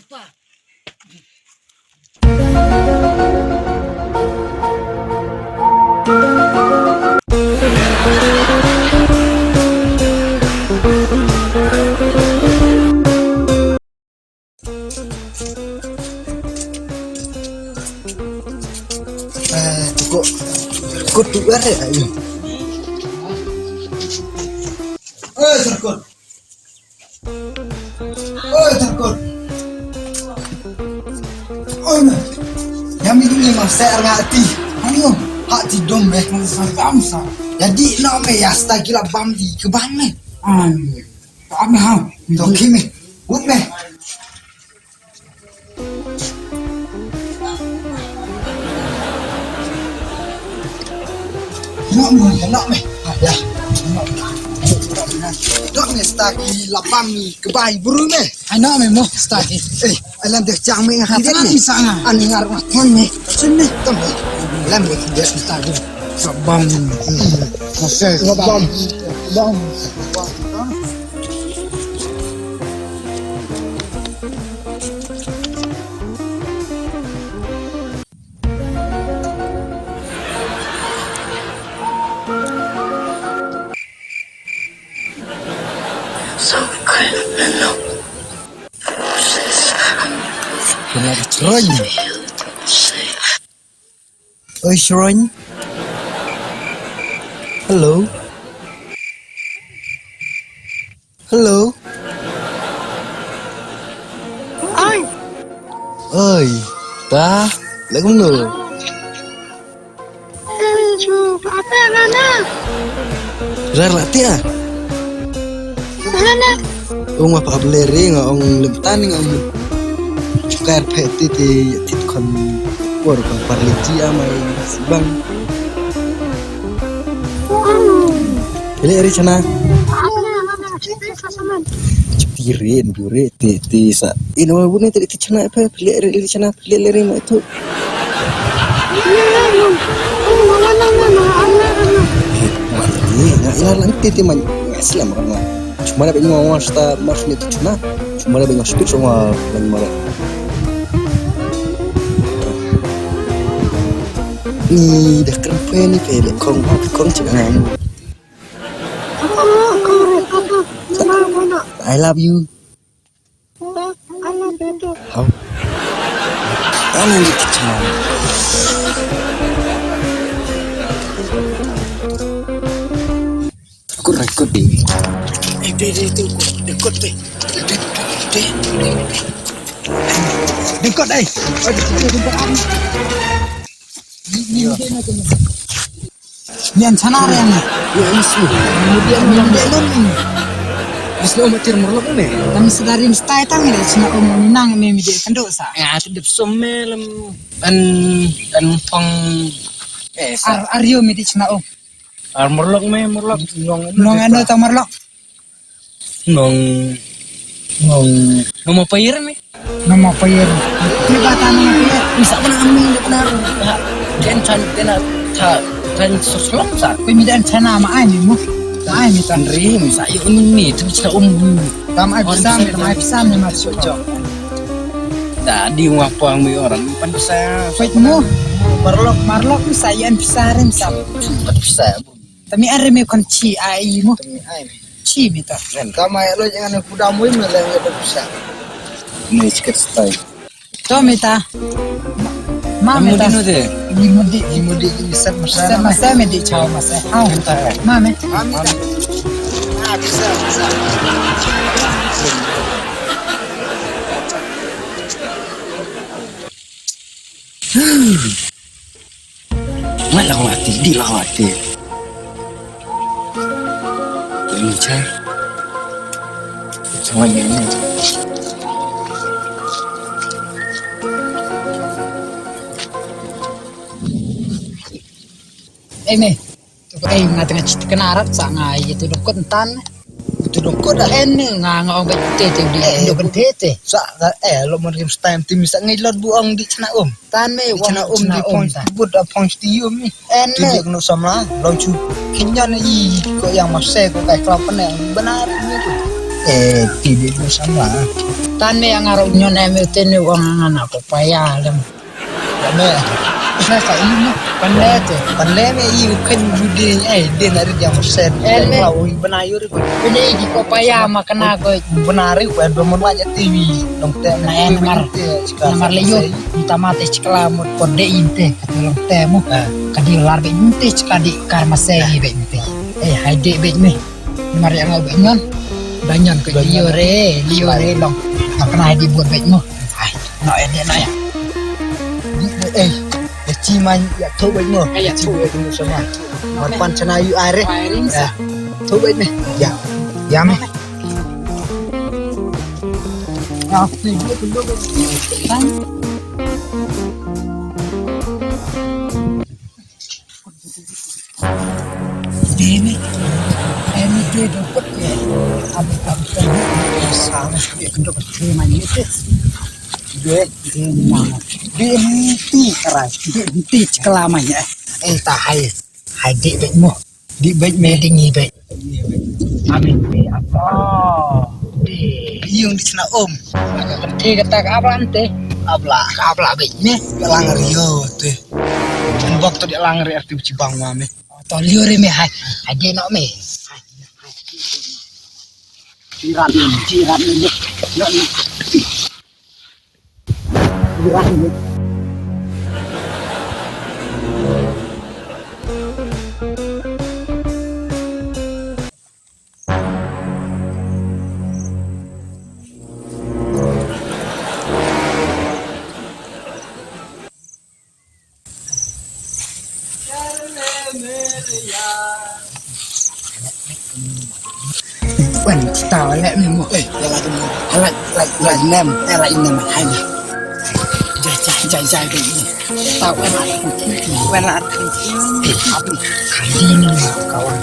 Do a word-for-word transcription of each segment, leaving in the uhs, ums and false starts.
Eh, cukup. Kut tu are ayo. Eh, serkut. Oi, Tyrkut. Oi, me. Ya mi dum ni ma ser nga ti. Ani om. Ha ti dom me. Sa bam sa. Ya di no me ya sta ki la bam di ke bam me. Ani. Bam me ha. To ki me. Ut me. Nok mo, nok me. Ah, ya. Nok me. Nok me sta ki la bam ni ke bai bru me. Ai nok me mo sta ki. Eh, alam deh jang me ngat. Ni sa nga. Ani ngar ngat me. Sun me. Tam me. Lam me ki deh sta ki. Sa bam. Sa bam. Bam. Kena kecroy. Oi, Shrine. Hello. Hello. Oi. Oi. Ta, leh kumno? Hello, apa ngana? Rar lah tia. Ngana. Ong wa pha bler ri nga ong lem tan nga ong. Kar phe ti ti ti khon por khon par li ji amai sibang. Bele ri chana. Ti ri en bu ri ti ti sa. Ino bu ni ti ti chana phe bele ri ri chana bele ri ma tu. Ni nga ila lang ti ti man. Sila makan ma. Cuma la beng ngong sta mas ni tu cuma. Cuma la beng speech ngong lang mara. Ni dah keren pe ni pe le kong kong cik ngai. I love you. How? Ano ni kita? Kut, kut, ding. Eh, ding, ding, ding, kut, ding, kut, ding. Ding, ding, ding, ding. Ding, kut, eh. Ni, ni, ni, ni, ni. Ni an chana re ni. Ni an su. Ni an, ni an, ni an. Asli om atir murlok ni. Tam sedari mesti tang ni chana om ni nang ni mi de kendo sa. Ya, tu dep som me lam an, an pang. Eh, sa. Ar, ar yo mi de chana om. Ar murlok me, murlok. Nong, nong ano ta murlok. Nong, nong, nong ma payir me. Nong ma payir. Ni ba ta nong ma payir. Misa mana ami ni benar. Ken chan, ken ta, chan soslong sa. Pe mi dan chana ma ai ni mu. Ta ai mi ta. Ri, misa yo ni ni, tu misa um. Tam ai pisam, tam ai pisam ni ma chok. Da di wa pang mi orang pan pisa. Pait mo. Marlok, marlok mi sa yan pisa rim sa. Pat pisa. Tami are mi kon chi ai mo. Tami ai mi. Chi mi ta. Ren. Tama ya lo jangan aku dah mui me leng ya pisa. Ni sikit style. To mi ta. Ma mi ta. Mudi no de. Ni mudi, ni mudi ni set masa. Set masa mi di chao masa. Hau. Ren ta. Ma mi. Ma mi ta. Ah, pisa, pisa. Ngat la wati, di la wati. Ini cha. Sama ini. Eh, me. Tu ko, eh, nga tengah cit kena arat sa nga ye tu dengkot entan. Tu dengkot dah. Eh, ni nga, nga ong bet te te di, eh, dengkot te te. Sa, eh, lo mon rim stain ti mi sa ngai lot bu ong di chna um. Tan me di ong chna um chna di um pong ta. But da pong sti um ni. Eh, ti me. Dia kena samla, lo chu. Kinyan i ko yang masa ko kai klau pene benar ni tu. Eh, ti di mo sama. Tan me ang aro nyon em te ne wang ngana ko paya lem. Ya me. Na sa ini. Pan le te. Pan le me i u kan bu de, eh, de na ri dia mo sen. Eh, me. Lau i bana yo ri ko. Bene i ko paya ma kana ko. Bana ri ko do mo wa ya T V. Dong te. Na en mar. Namar le yo. Tama te chikla mo ko de inte. Long te mo. Ka di lar be inte chika di kar ma se i be inte. Eh, hai de be me. Mar ïa nga u beh ñion. Ba ñion ko liore, liore long. Ka kena di buat beh mo. Ai, no eh, dia no eh. Di eh, eh. Ïa chi man ïa tu beh mo. Ïa tu beh mo sama. Mar pan chana yu are. Ïa. Tu beh ni. Ïa. Ïa me. Ïa, tu beh mo. Dini, em, dia dapat ya. Abi, abi, abi, sama dia kena terima ni tu. Dia, dia mana? Dia henti keras, dia henti sekelamanya. Eh, tak hai, hai dia baik mo. Di bait me ding i bait. Amin. Apa? Di yung di sana om. Ente kata ka abla ente. Abla, ka abla bait me. Lang rio te. Bok to di lang rio te bang wa me. To liore me hai. Hai de no me. Jiran, jiran ni. Yo ni. Wan kita lek ni mo. Eh, ya lagi mo. Lek, lek, lek nem, eh, lek nem hai ni. Jai, jai, jai, jai, jai. Tau wan lek. Wan lek. Eh, abu. Kali ni kawan.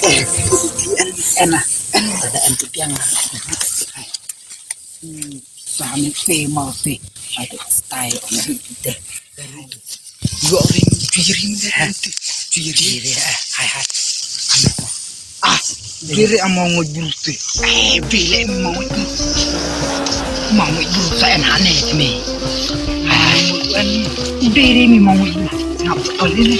Eh, en, en, ada en tu piang. Hai. Hmm, sami pe mau pe. Ada style orang tu. Yo ring, piring de nanti. Piring. Hai, hai. Ah, diri ama ngoi brute. Eh, bile mi ma ngoi brute. Ma ngoi brute en hane mi. Hai, hai. Diri mi ma ngoi brute. Ngap kali ni.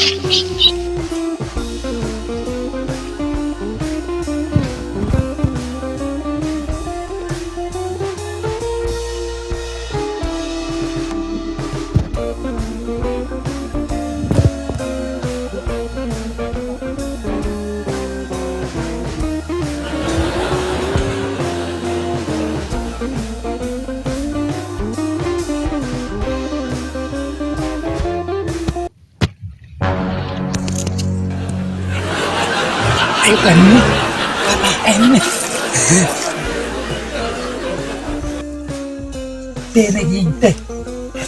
Ai, kan ni. Ai, ni. Te na ging te.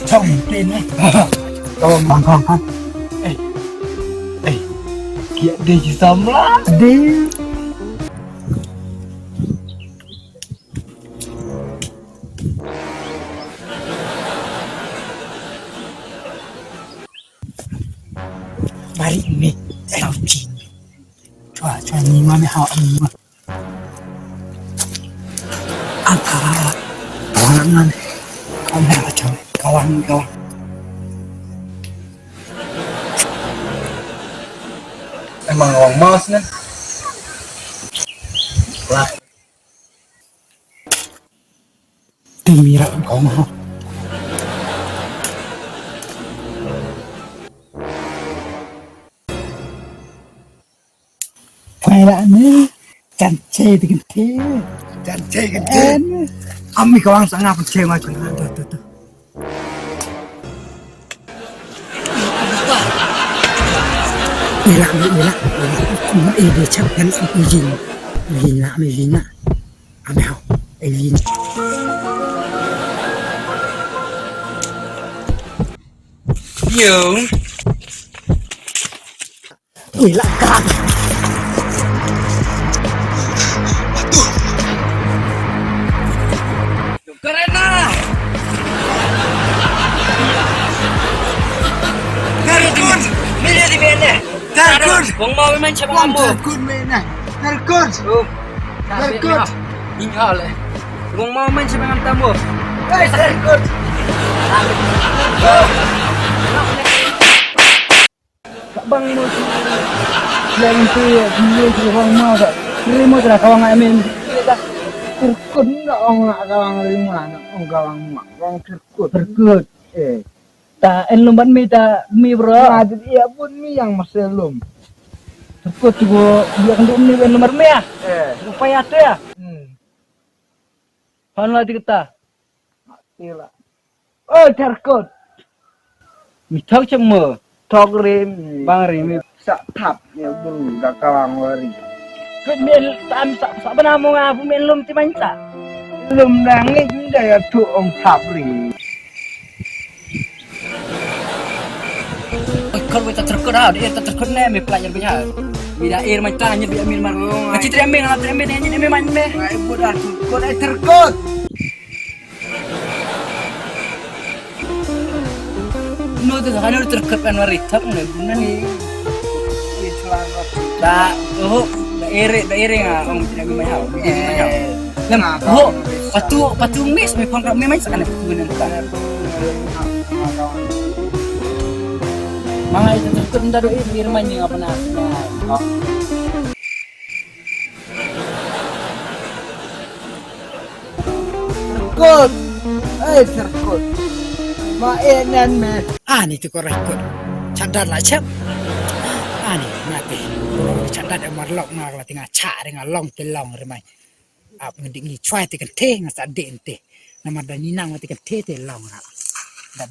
Chong te na. Chong, bang, bang, bang. Eh. Eh. Kia de ji samla. De. Mari me, tau ching. Chua, chua, ni ma me hao ni ma. Anta, kawan, kawan, kawan, kawan. Emang orang mas ni. Lah. Ti mira kong ha. Phaila ne. Chan che ti kan te. Chan che kan te. Ami kawang sanga pun che ma chun ha. Tu, tu, tu. Ila, ila, ila. Ila, ila, chap kan ujin. Ujin la, ujin la. Amel, ujin. Yo. Ui, la krak. Karena. Tarkun. Mila di mana? Tarkun. Wang mau main siapa kamu? Tarkun mana? Tarkun. Oh. Tarkun. Ing hale. Wong mau main siapa ngan tamu. Guys, very good. Ka bang mo. Leng tu ya, mo tu wong mau ka. Ri mo tu ka wong amin. Terkut nda ong ka wong ri mo, ong ka wong mau. Wong terkut. Terkut. Eh. Ta en lum ban mi ta mi bro. Nah, jadi ya pun mi yang masih lum. Terkut tu go dia kan dum ni en lum ban mi ah. Eh. Rupa ya tu ya. Hmm. Pan la ti kita. Mati la. Oh, terkut. Mi thok chem mo. Thok rim. Bang rim. Sa thap ya bru da kawang wari. Put men tam sa sa bana mo nga pu men lum ti man sa. Lum dang ni da ya tu ong thap ri. Kor wei ta terkut ha, dia ta terkut ne me pelajar bia. Bila air man ta nya bia min mar. Aci tre me ha tre me ne nya me man me. Ai budak terkut ai terkut. No tu kan terkut kan wari thap ne guna ni. Da oh da ere da ere nga ong tidak memang hau. Lem ho patu patu mis me pang me mai sakana tu guna ta. Mangai tu terkut nda do ir mai ni apa na. Terkut. Eh, terkut. Ma eh nan me. Ani tu ko rekut. Chadat la chep. Ani mati. Chadat e marlok ma la tinga cha ringa long te long rimai. Ap ngedik ngi chwai te kan te nga sa de te. Namar da ni nang te kan te te long ra. Da.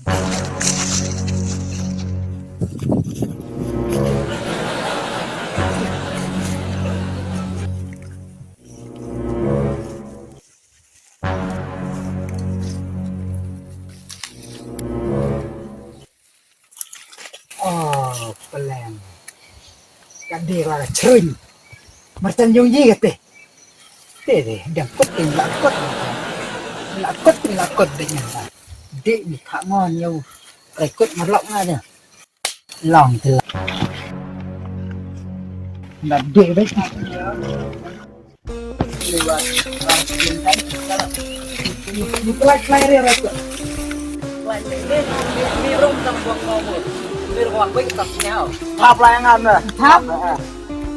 Oh, peleng. Ka dei la ka chring. Marchan yung yi ka te. Te de, dang kot te la kot. La kot te la kot de nyan ta. De ni kha mo nyu. Ai kot marlok nga de. Long te la. Na de be. Thap lai ngan na. Thap.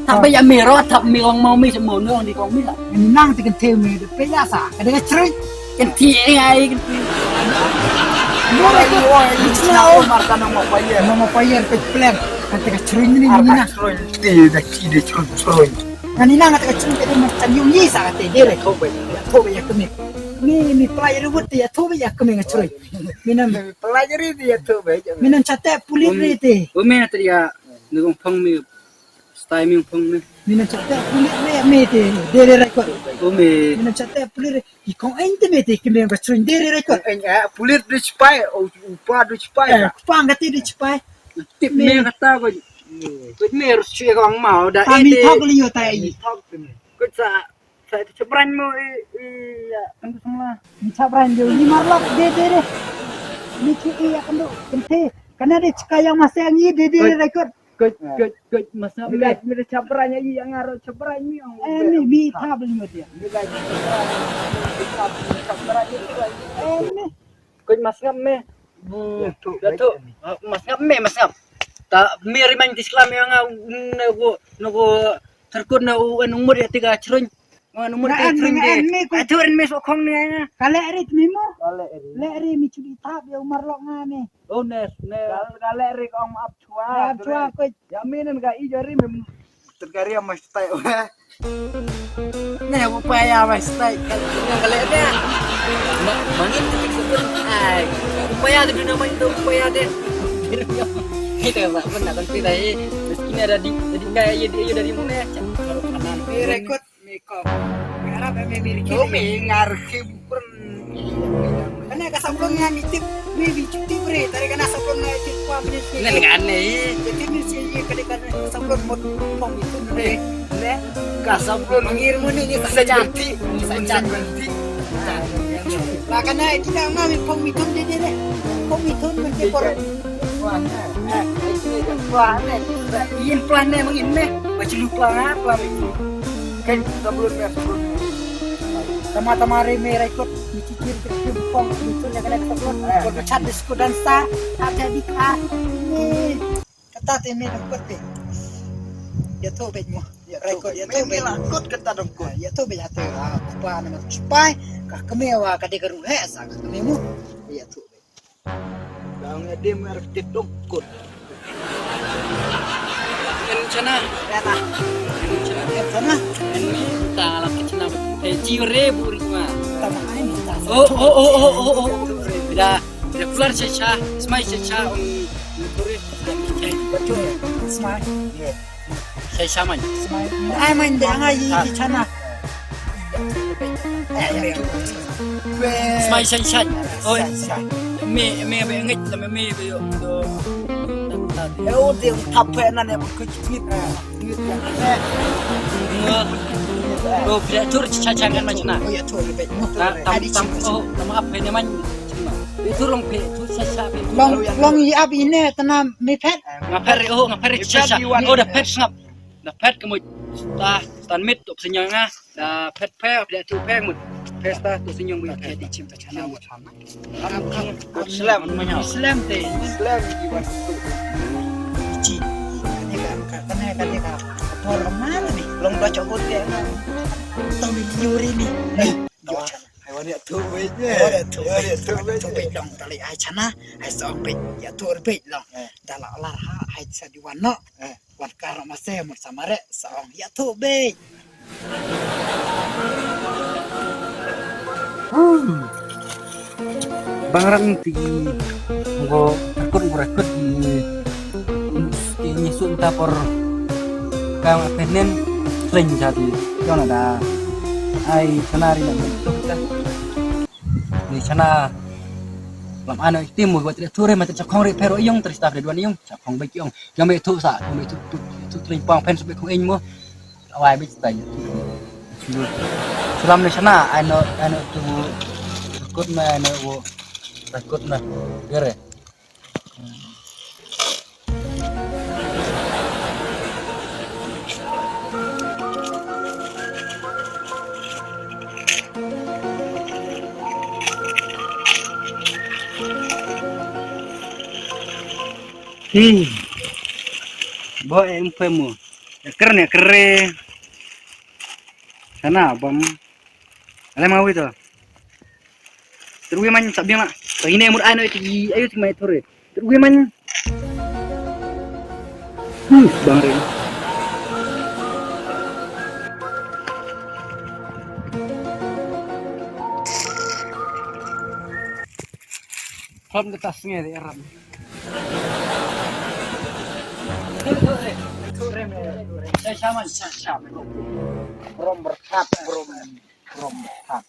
Thap ba ya me ro thap me ong mau me se mo no ni kong me la. Nang te kan te me de pe ya sa. Ka de ka chring. Kan ti e ai kan ti. Mo re ko. Ni chna o. Mar ka no mo pa ye. No mo pa ye pe plan. Kan te ka chring ni ni na. Chring ti de ki de chring chring. Ngan ina nga ta ka chring ka dei marchan yung yi sa ka te dei re tho ba ya tho ba ya kmie. Mi mi pla ya ru te ya tho ba ya kmie nga chring. Mi nam pla ya ri te ya tho ba ya. Mi nam chate pulit re te. Ome na tria nugong phong mi stai mi phong mi. Mi nam chate pulit re me te dei re re ko. Ome. Mi nam chate pulit re. I kong ain te me te kmie nga chring dei re re ko. Ain a pulit de chipai o upa de chipai. Pang ka te de chipai. Tip me kata ko. Ko me ru shu ko ang mau da. Kami thok liyo tai. Ko sa sa te chapran mo e e ya kan tu semua. Ni chapran yo ni marlok de de de. Ni ki e ya kan tu kente. Kana de chika yang masih ang ye de de de rekod. Ko ko ko masa me de chapran ya yang aro chapran mi ang. Eh ni mi thap liyo dia. Ni ga chapran ni. Eh ni. Kuj mas ngam me. Datuk, mas ngam me, mas ngam. Ta me rimang ti sklam ya nga nugo nugo terkut na u en umur ya tiga chruin. Nga numur tiga chruin de. Atu en me so khong ne nga. Kale rit me mo. Kale rit. Le ri mi chuli tap ya umar lok nga me. Oh nes ne. Kale rit ong ap chua. Ap chua kuj. Ya me nen ga i jari me. Terkari ya mas tai. Ne upaya mas tai. Yang kale ne. Mangin tu tu ai. Upaya tu duna main tu upaya de. Kita ba pun nak kan tidak eh. Meski ada di jadi kaya ye dia dari mana. Kalau kanan. Ni rekod ni kau. Harap me me. Oh me ngar khib. Kana ka sablon nga mi tip, mi bi tip re, tare kana sablon nga tip kwa minit. Nan nga ne. Tip ni si ye kade kana sablon mot pom itu re. Ne ka sablon ngir muni ni sa janti, sa janti. La kana kita nga mi pom itu de de de. Pom itu mesti por. Wah ne. Wah ne. Yin plan ne mangin ne. Baca lupa nga plan itu. Kan sablon nga sablon. Tama tama re me raikut, ni chichir ke kim pong, ni tu le kale kot kot, kot kot chat disko dansa, ada di ka. Ni kata te me raikut te. Ya tu bej mo. Raikut ya tu bej. Kot kata dong kot. Ya tu bej atu. Ah, pa nama chupai, ka keme wa ka de ka ruhe sa ka keme mo. Ya tu bej. Dang edim er tit dong kut. En chana. Chana. En chana. En chana. En ta la chana. Te ji re buri ma. Tama ai ni ta. Oh, oh, oh, oh, oh, oh. Bida, bida keluar cha cha. Smai cha cha. Ong, ong tore. Smai. Shai shaman. Ai man de anga yi ki chana. Smai shai shai. Oi. Me me be ngit la me me be yo. Yo de tap pe na ne ko ki. Ngo. Lo pia tur cha cha kan ma chana. Oh ya tur be. Tam tam. Oh, tam ap pe ne man. Tur long pe tur cha cha pe. Long long yi ap ine tana me pet. Nga pher oh, nga pher cha cha. Oh da pher sngap. Da phet ka mut ta stan mit tu senyang ah. Da phet phe da tu phe mut. Phe sta tu senyang mut. Phe di chim ta chana mut. Am am am slem. Slem te. Slem di wan tu. Chi. Ni ka ka ka ni ka ni ka. Tor ma ni. Long da chok te. Tau ni nyuri ni. Hai wan ya tu wei je. Wan ya tu wei. Tu wei long tali ai chana. Ai song pet ya tu pet long. Da la la ha ai sa di wan no. Wan kar ma se mut sa mare sa ong ya tu be. Hmm. Bang rang ti ngo takut ngo rakut ni. Ni sun ta por kang penen seng jadi. Yang ada ai senari nak bentuk dah. Ni chana lam ano itim mo wat tu re ma ta chakong re pero yung trista re duan yung chakong be yung. Yang me tu sa, yang me tu tu tu tring pang pen sebe kong ing mo. Awai be tai. Sulam ni chana ano ano tu mo. Kut na ano wo. Kut na. Gere. Hmm. Bo em pemo. Kerne kre. Sana bam. Ale mawi to. Terwi man sa biang la. To ine mur ano ti ayo ti mai tore. Terwi man. Hmm, bang re. From the tas nge de ram. Sa shaman sa shaman. From berkat from from berkat.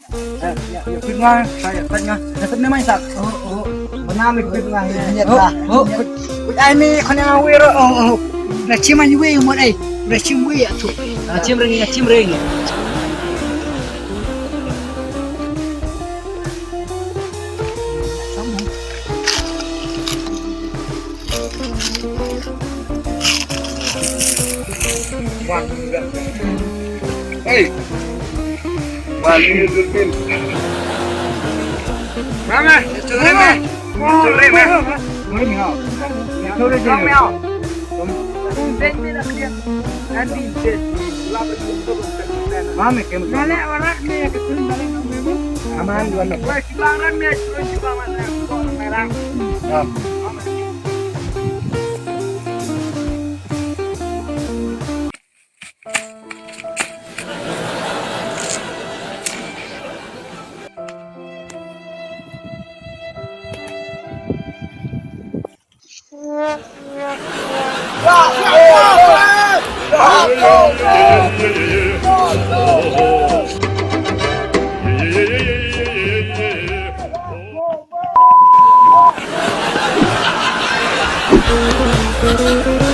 Eh, ya, ya, pit nga, sa, ya, pit nga. Ya, pit nga, sa. Oh, oh. Bana mi pit nga, ya, ya, oh, oh. Pit, pit, ai mi, khana wi ro, oh, oh. Na chim an wi, mo, ai. Na chim wi, ya, tu. Na chim ring, na chim ring. Hey. Bali Zulfin. Mama. Mama. Mama. Mama.